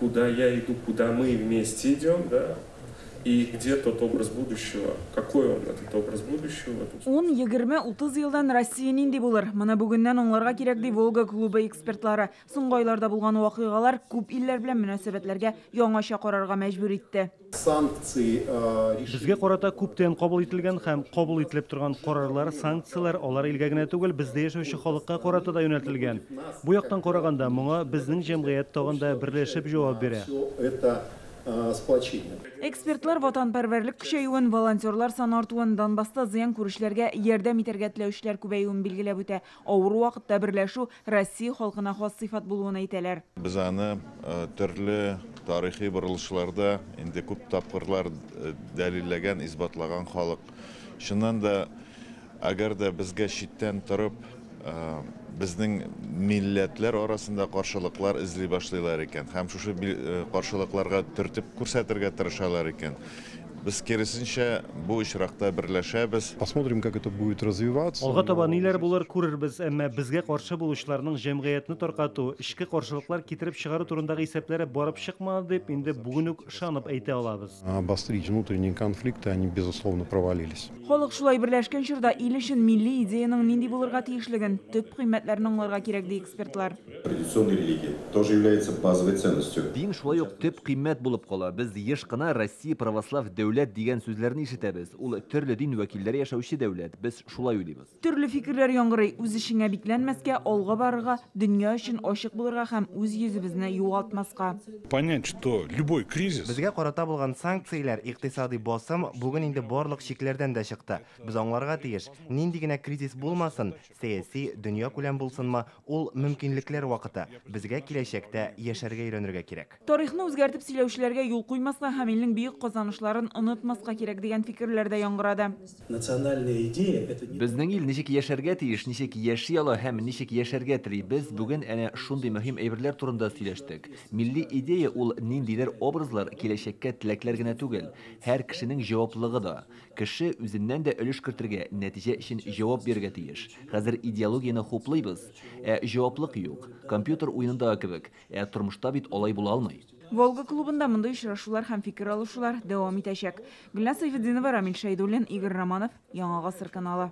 Куда я иду, куда мы вместе идем, да, и где тот образ будущего, какой он, этот образ будущего. 10, 20, 30 елдан Россия нинди булыр? Моны бүгеннән аңларга кирәк, ди Волга клубы экспертлары. Соңгы айларда булган вакыйгалар күп илләр белән мөнәсәбәтләргә яңача карарга мәҗбүр итте. Санкции Безгә карата күптән кабул ителгән һәм кабул ителеп торган карарлар, санкцияләр алар илгә генә түгел, бездә яшәүче халыкка карата да юнәлтелгән. Бу яктан караганда, моңа безнең җәмгыять тагын да берләшеп җавап бирә. Это сплочение. Экспертлар ватанпәрвәрлек көчәюен, волонтерлар саны артуын, Донбасста зыян күрүчеләргә ярдәм итәргә теләүчеләр күбәюен билгеләп үтә. Авыр вакытта берләшү Россия халкына хас сыйфат булуын әйтәләр. Без аны төрле тарихи борылышларда инде күп тапкырлар дәлилләгән, исбатлаган халык. Чыннан да, әгәр дә безгә читтән торып, безнең милләтләр арасында каршылыклар эзли башлыйлар икән һәм шушы каршылыкларга төртеп күрсәтергә тырышалар икән, без киресенчә бу очракта берләшәбез. Посмотрим, как это будет развиваться. Алга таба ниләр булыр, күрербез, әмма безгә каршы булучыларның җәмгыятьне таркату, эчке каршылыклар китереп чыгару турындагы исәпләре барып чыкмады дип инде бүген үк ышанып әйтә алабыз. Обострить внутренние конфликты, они, безусловно, провалились. Халык шулай берләшкән чорда ил өчен милли идеяның нинди булырга тиешлеген, төп кыйммәтләрен аңларга кирәк, ди экспертлар. Традиционная религия тоже является базовой ценностью. Дин шулай ук төп кыйммәт булып кала. Без еш кына Россия православ дәүләт дигән сүзләрне ишетәбез. Ул төрле дин вәкилләре яшәүче дәүләт. Без шулай уйлыйбыз. Төрле фикерләр яңгырый. Үз эчеңә бикләнмәскә, алга барырга, дөнья өчен ачык булырга һәм үз йөзебезне югалтмаска. Понять, что любой кризис Безгә карата булган санкцияләр, икътисади басым бүген инде барлык чикләрдән дә чыкты. Без аңларга тиеш, нинди генә кризис булмасын, сәяси, дөнья күләм булсынмы, ул мөмкинлекләр вакыты. Безгә киләчәктә яшәргә өйрәнергә кирәк. Тарихны үзгәртеп сөйләүчеләргә юл куймаска һәм илнең бөек казанышларын онытмаска кирәк дигән фикерләр дә яңгырады. Национальная идея это не Безнең ил ничек яшәргә тиеш, ничек яши ала һәм ничек яшәргә тели. Без бүген әнә шундый мөһим әйберләр турында сөйләштек. Милли идея ул ниндидер образлар, киләчәккә теләкләр генә түгел. Һәр кешенең җаваплылыгы да. Кеше үзеннән дә өлеш кертергә, нәтиҗә өчен җавап бирергә тиеш. Хәзер идеологияне хуплыйбыз, ә җаваплык юк. Компьютер уенындагы кебек, ә тормышта бит алай була алмый. Волга клубында мондый очрашулар һәм фикер алышулар дәвам итәчәк. Гөлназ Сәйфетдинова, Рамил Шәйдуллин, Игорь Романов, Яңа Гасыр каналы.